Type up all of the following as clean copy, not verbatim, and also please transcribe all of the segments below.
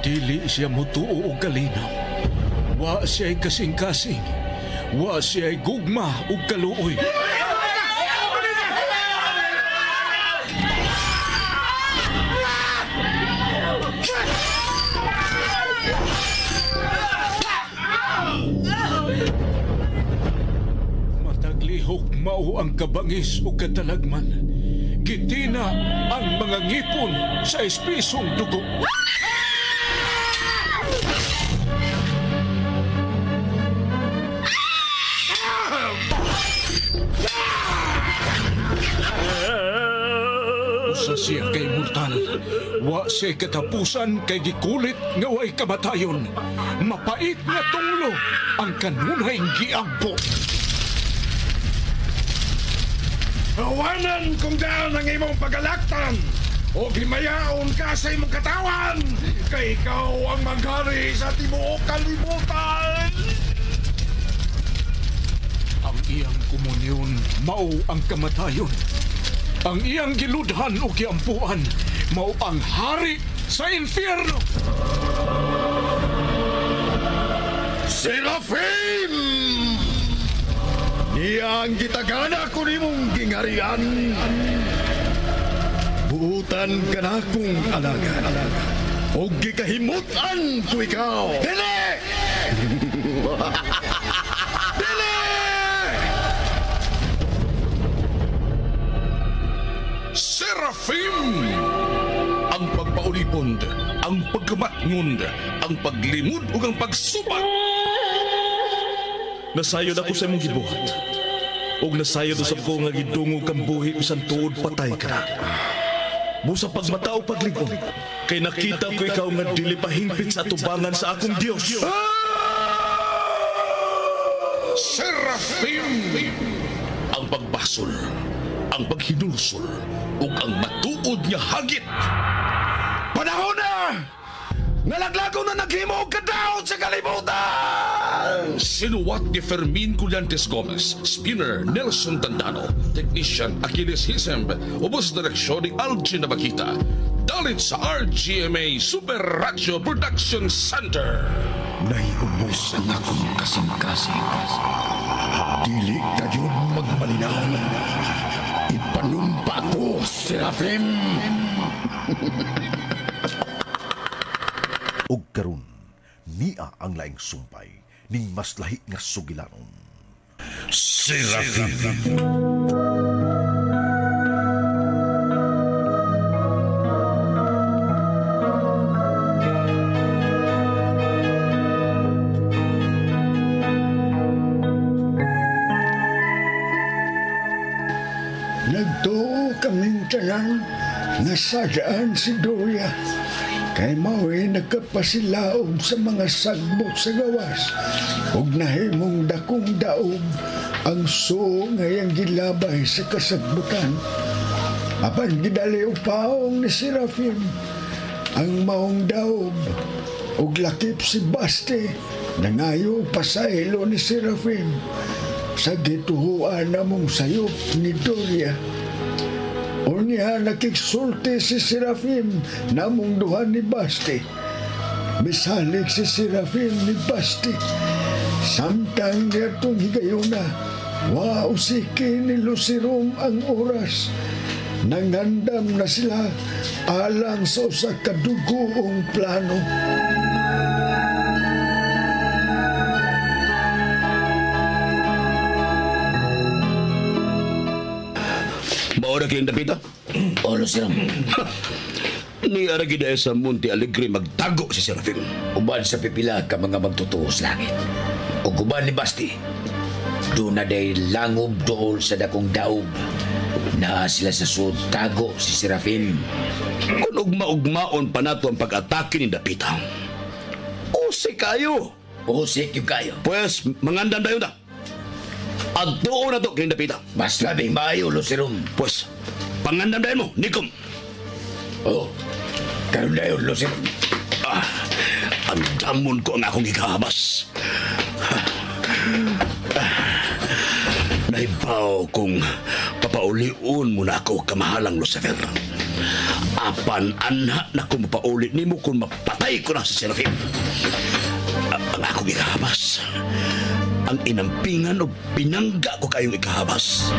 Dili siya mutuo og kalinaw. Wa siya'y kasing-kasing. Wa siya'y gugma ug kaluoy. Mataglihok mao ang kabangis ug katalagman. Gitina ang mga ngipon sa espisong dugo. Usa siya kay mortal. Wa siya katapusan kay gikulit nga way kamatayon. Mapait nga tunglo ang kanunay giampo. Awanan kung daan ang imong pagalaktan o himayaon ka sa imong katawan kay ikaw ang maghari sa tibuok kalibutan. Ang iyang komunyon mao ang kamatayon. Ang iyang giludhan o giampuan mao ang hari sa impyerno. Serafim! Niya ang gitagana ko nimong gingarian. Buutan ka na kong alagad. O gikahimutan ko ikaw. Dili! Dili! Serafim! Ang pagpaulipon, ang pagkamatngon, ang paglimod ug ang pagsubat. Nasayod ako sa imong gibuhat. Ug nasayod usab ko nga gidungog kang buhi bisan tuod patay ka na. Busa pagmata o paglig-on, kay nakita ko ikaw nga dili pa hingpit sa atubangan sa akong Dios. Serafim! Ang pagbasol, ang paghinulsol, ug ang matuod nga hagit. Panahon na! Nalaglago na naghimo og kadaot sa kalibutan! Sinuwat ni Fermin Collantes Gomez, Spinner Nelson Tandano, Technician Achilles Hisemb, ubos direksyon ni Algin Nabakita. Dalit sa RGMA Super Radio Production Center. Naiubos ang akong kasing-kasing. Dili kayo magmalinaw. Ipanumpa ko, Serafim! Og karon niya ang laing sumpay ning mas lahi nga sugilanon. Serafim. Nagtuo kaming tanan nga sadaan si Doria. Kay mao'y nagkapasilaob sa mga sagbot sa gawas ug nahimong dakong daog ang suo ngayang gilabay sa kasagbutan. Apan gidali upaong ni Serafim ang maong daog ug lakip si Baste nangayo pasaylo ni Serafim sa gituhuan namong sayop ni Doria. Unya nakiksulti si Serafim namong duha ni Basti. Misalik si Serafim ni Basti. Samtang niadtong higayuna, wa usiki ni Lucirum ang oras. Nangandam na sila alang sa usa ka dugoong plano. Maura kayong dapita? O, Lucirum. Ni Aragida sa Monte Alegre magtago si Serafim. Uban sa pipila ka mga magtutuo sa langit. O guban ni Basti, doon na day langob dool sa dakong daog. Naa sila sa suod tago si Serafim. Kung ugma-ugmaon pa nato ang pag-atake ni Dapita. Usik kayo. Usik yung kayo. Pues, mangandam dayon ta. At doon na to, kini Dapita. Mas labing maayo, Lucirum. Pues, pangandam dayon mo, Nikom. Oh, karon dayon, Lucirum. Ah, andamon ko ang akong gikahabas. Naibaw kung papauliun mo na ako, kamahalang Lucifer. Apan anha na ko mapaulit nimo kung mapatay ko na si Serafim. Ang akong ikahabas, ang inampingan o pinangga ko kayong ikahabas.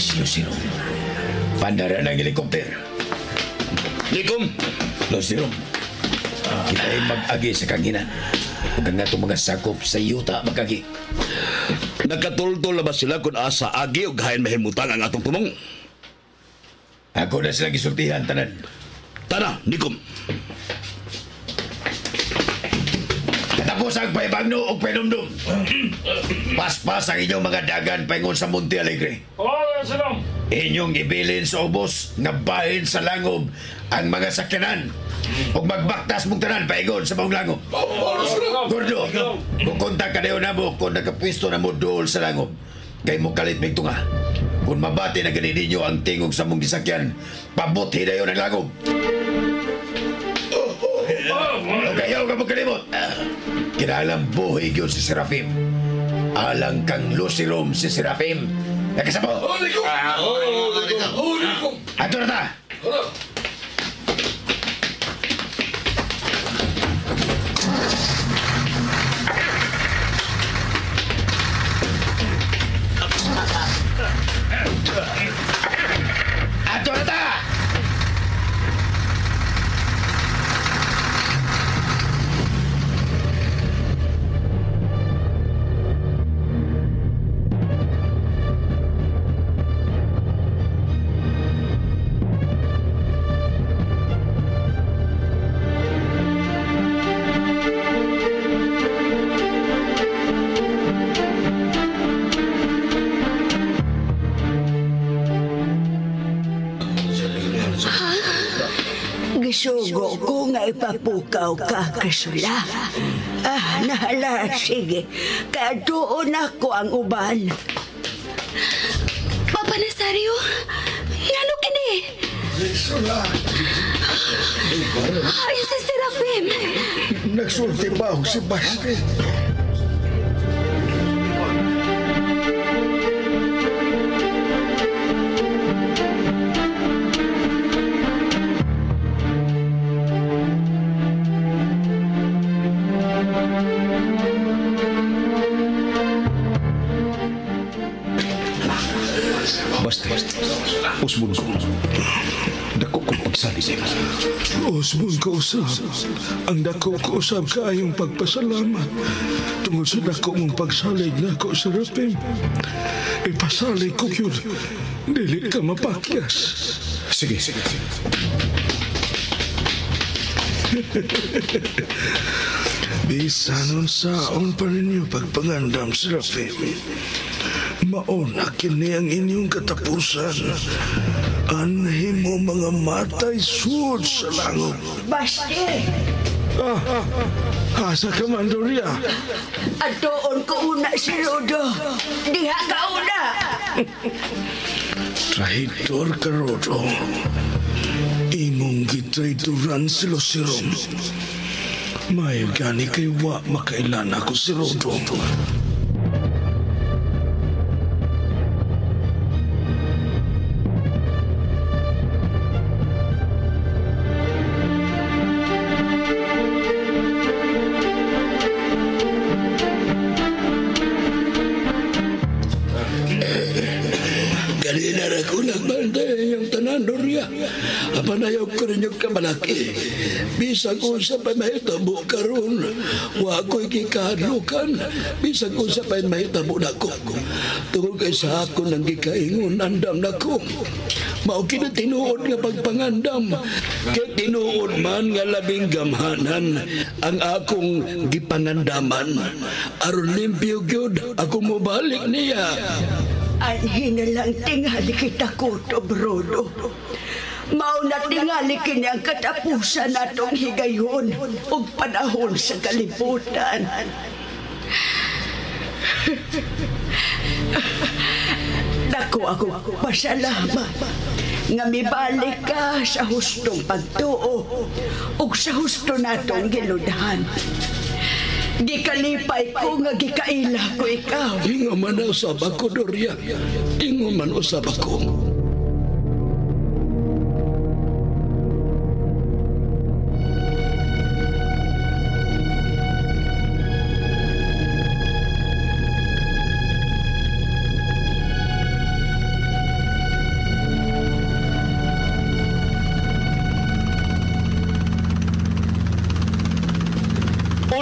Si Lucero. Pandara ng helikopter. Likom! Lucero, kita ay mag-agi sa kanginan. Huwag nga itong mga sakop sa yuta mag-agi. Nagkatultol na ba sila kung asa agi o gahain mahimutan ang atong tumong? Ako na silang isultihan, tanan. Tana, Nikom. Katapos ang paibagno o painumdum. Paspas ang inyong mga dagan paingon sa Monte Alegre. Inyong ibilin sa ubos nga bahin sa langob ang mga sakyanan. Ug magbaktas mong tanan paingon sa maong langob. Gordo, mukontak ka na mo kung nakapwisto na mo dool sa langob. Kay mo kalit may tunga. Kung mabati na ganin ninyo ang tingog sa mong gisakyan, pabuti na yun ang langob. Okay, ayaw ka magkalimot. Kinalang buhay yun si Serafim. Alang kang Lucirum si Serafim. Nakasabo! Ato na ta! Ato na ta! Gisugo ko nga ipapukaw ka, kasula. Ah, nahala, sige. Kaya doon ako ang uban. Papa Nazario, ngano kini? Sula. Ay, si Serafim. Nagsulti ba ako si Basti? Basta, usbon ko. Dako kong pagsalig sa imo. Usbon ko usab. Ang dako ko usab kaayong pagpasalamat. Tungod sa dako mong pagsalig nako sa Serafim. Ipasalig ko yun. Dili ka mapakyas. Sige. Bisan unsaon pa ninyo pagpangandam, Serafim. Mauna kini ang inyong katapusan. Anhi mo mga matay suod sa langob. Basti! Asa ka man, Doria? At doon ko una si Rodo. Diha ka una! Traitor ka, Rodo. Imong gitraitoran si Lucirom. May gani kay wa makailan ako si Rodo. Kanina ra ko nagbantay yung tanan, Doria. Apanayaw ko rin yung kamalaki. Bisag unsa pa'y mahitabo karon, wa ko'y gikahadlukan. Bisag unsa pa'y mahitabo nako. Tungod kay sa akon ang gikaingon, andam nako. Mao kini tinuod nga pagpangandam. Kay tinuod man nga labing gamhanan ang akong gipangandaman. Aron limpyo gyud ako mobalik niya. Anhi na lang tingali kita kutob, Rodo. Mao na tingali kini ang katapusan natong higayon ug panahon sa kalibutan. Dako ako pasalamat nga mibalik ka sa hustong pagtuo ug sa husto natong giludhan. Gikalipay ko nga gikaila ko ikaw. Ingo man usab ako, Doria. Ingo man usab ako.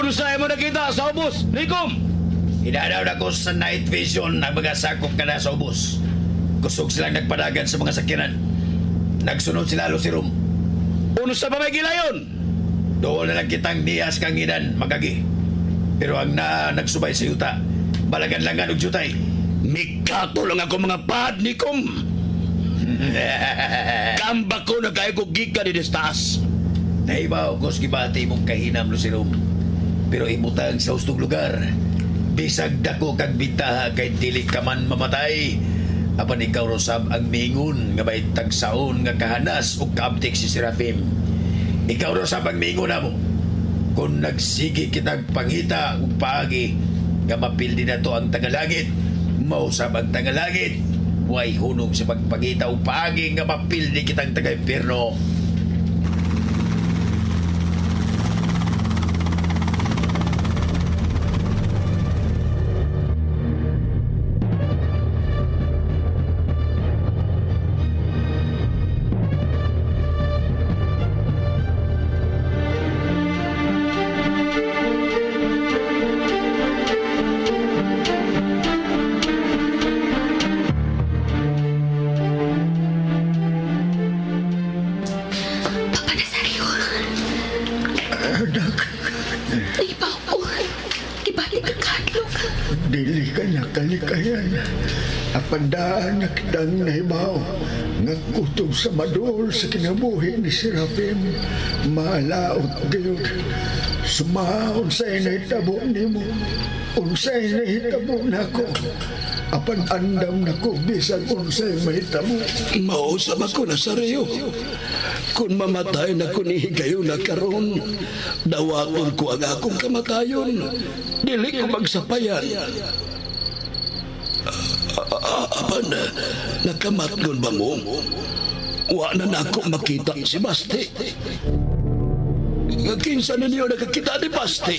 Unsay mo nakita sa ubos, Nikom? Hinanaw na ko sa night vision ang mga sakop ka na sa ubos. Kusog silang nagpadagan sa mga sakyanan. Nagsunod sila Lusirum. Unsa pa may gilayon? Doon na lang kitang niyas kanginan, magagi. Pero ang na nagsubay sa yuta, balagan-langan og jutay. Mikato lang ako mga pad, Nikom. Kamba ko na kayo ko gikan ni taas. Nahibaw ko sa gibati mong kahinam, Lusirum. Pero imutang sa hustong lugar. Bisag dako kag bintaha kay dili ka man mamatay. Apan ikaw rosab ang mingon nga may tagsaon nga kahanas o kaabtik si Serafim. Ikaw rosab ang mingon namo. Kung nagsigi kitag pangita ug paagi nga mapildi na to ang tagalangit, mausab ang tagalangit. Way hunong sa pagpangita ug paagi nga mapildi kitang taga-impierno. Dili ka nakalikayan. Apandaan na kitang nahibaw nga kutob sa madol sa kinabuhi ni Serafim. Maalaot gayud. Sumaon sa inahitabo nimo. Unsay nahitabo nako. Apan andam nako bisag unsay mahitabo. Mausap ako na Nazario. Kung mamatay na ko ni higayon na karon, dawaton ko ang akong kamatayon. Dili ko magsapayan. Apan, nakamatgon ba mo? Wa na nako makita si Basti. Kinsa ninyo nakakita ni Basti?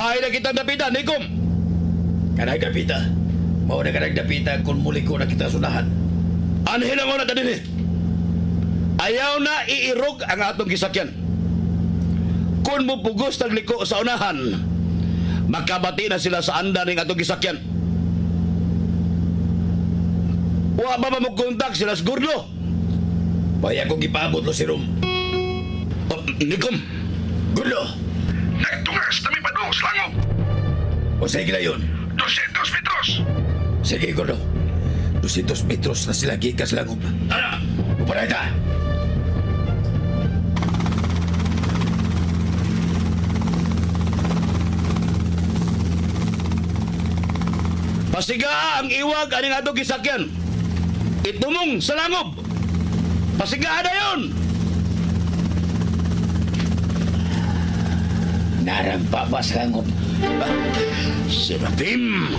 Hay na kitang dapita, Nikom! Kanang dapita? Mao na kanang dapita kung muli ko na kita sunahan. Anhin ang una din eh. Ayaw na iirog ang atong gisakyan. Kung mupugos tagliko sa unahan, makabati na sila sa anda ng atong gisakyan. Wa ba ba sila sa gurdo? Baya kong ipaabot lo si Rom. Oh, Nikom! Gurdo! Nagtungas na may padong slangob. O sige na yun. 200 metros. Sige, Gordo. 200 metros na sila gikas langob. Tara! Uparay ta! Pasiga ang iwag aning atong gisakyan. Itumong sa langob. Pasiga na yun! Narampa ba sa langob? Serafim!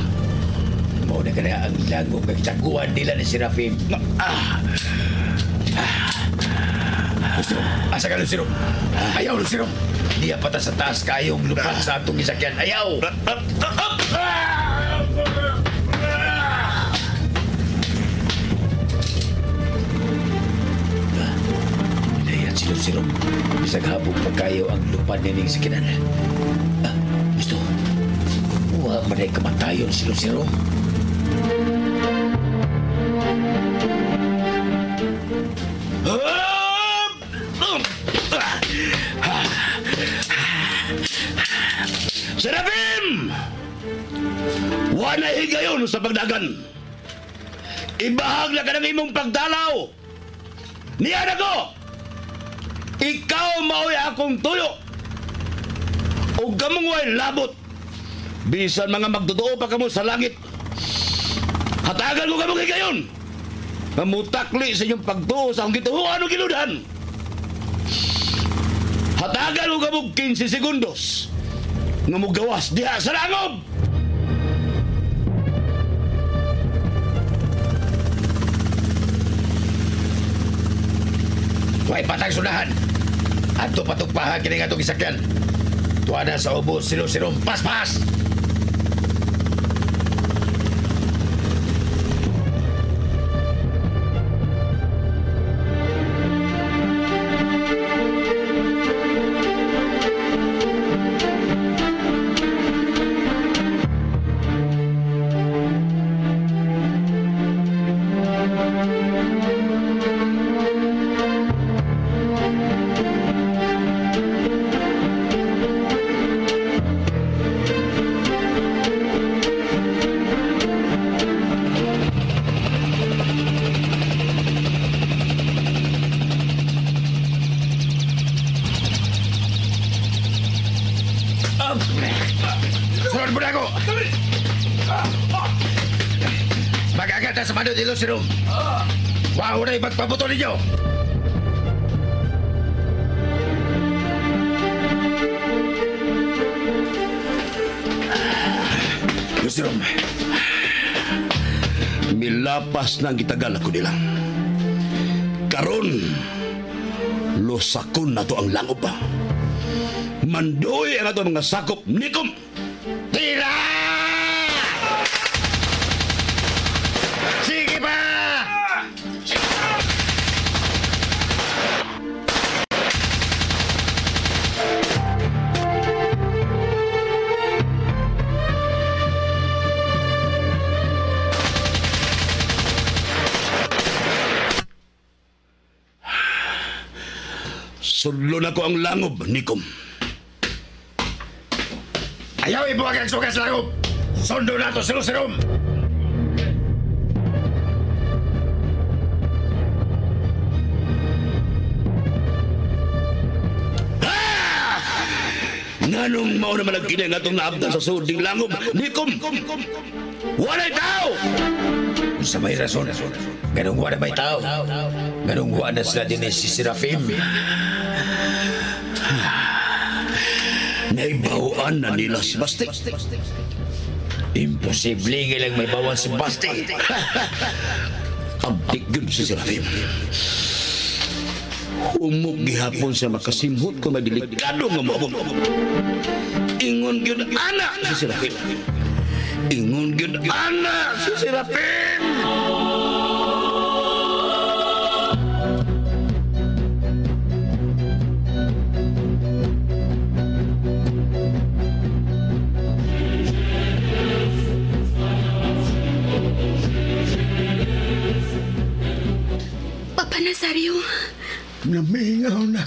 Mao na kaya ang langob kagtsaguan nila ni Serafim. Gusto, asa ka Lucirum? Ayaw, Lucirum! Diya pata sa taas kayong lupat sa atong isakyan. Ayaw! Ilayan si Lucirum. Bisag habog pagkayo ang lupad nining sakinan. Gusto, wa man ay kamatayon si Lucirum. Serafim! Wala higayon sa pagdagan. Ibahag na ka ng imong pagdalaw. Niya na ko! Ikaw mao'y akong tuyo. O gamong way labot. Bisan mga magdodoo pa kamo sa langit. Hatagan ko kamong higayon. Mamutakli sa inyong pagtuo sa akong gituhuan o giludan. Hatagan ko kamong 15 segundos nga mugawas diha sa langob. Way patang sunahan. Adto patugpahan kini nga atong gisakyan. Tuwa na sa ubos silo-silom paspas. Sunod mo na ako! Mag-agad na sa mano dilo, Sirum. Wow na magpabuto ninyo! Lucirum, milapas na ang gitagal ako nila. Karon, lusakon na to ang langob. Mandoy ang ato mga sakop nikom. Tira! Sige pa! Sudlo na ko ang langob, nikom. Ayaw ibuwag ang sugas langob! Sundo na to, sirum-sirum! Nganong mao naman ang kini nga atong naabdan sa suding langob, nikom! Walay tao! Sa may rason, ganong wala may tao. Ganong wala sila din si Serafim. Naibawaan na nila si Basti. Imposible nga lang may bawan si Basti. Abdik yun si Serafim. Umog gihapon siya makasimhot kung may delikado nga moabot. Ingon yun anak si Serafim. Ingon yun anak si Serafim. Papa Nazario. Namingaw na.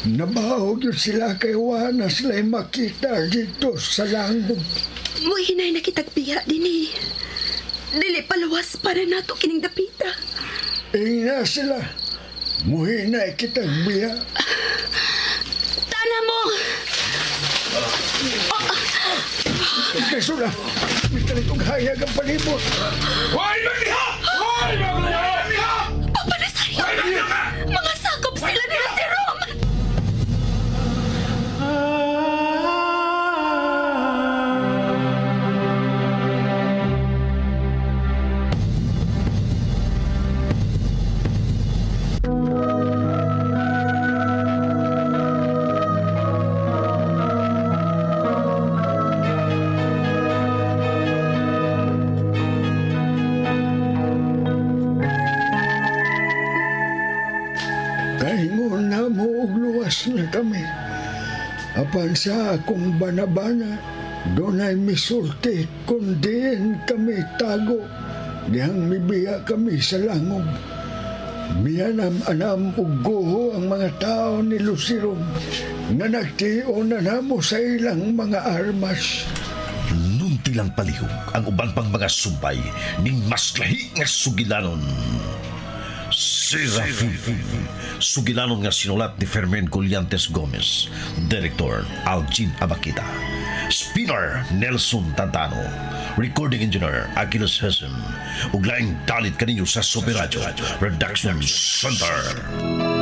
Nabaog yun sila kay Juana sila makita dito sa langob. Muhinay na kitagbiya din eh. Dili paluwas para nato kining dapita. Ingna sila. Muhinay kitagbiya. Tana mo! Kaso na, may kalitong hayag ang palibot. Hoy, magdiha! Hoy, magdiha! Papa Nazario! Mga sakop sila nila si Rom! Kahingon na mo og luwas na kami. Apan sa akong banabana, dunay misulti kun diin kami tago. Dihang mibiya kami sa langob. Mianam-anam og guho ang mga tao ni Lucero nga nagtion na namo sa ilang mga armas. Nunti lang palihog ang uban pang mga sumpay ning mas lahi nga sugilanon. Serafin. Sugilanon nga sinulat ni Fermin Collantes Gomez. Director Algin Abakita. Spinner Nelson Tantano. Recording Engineer Aguilas Hesem. Ug laing dalit kaninyo sa Super Radio Production Center.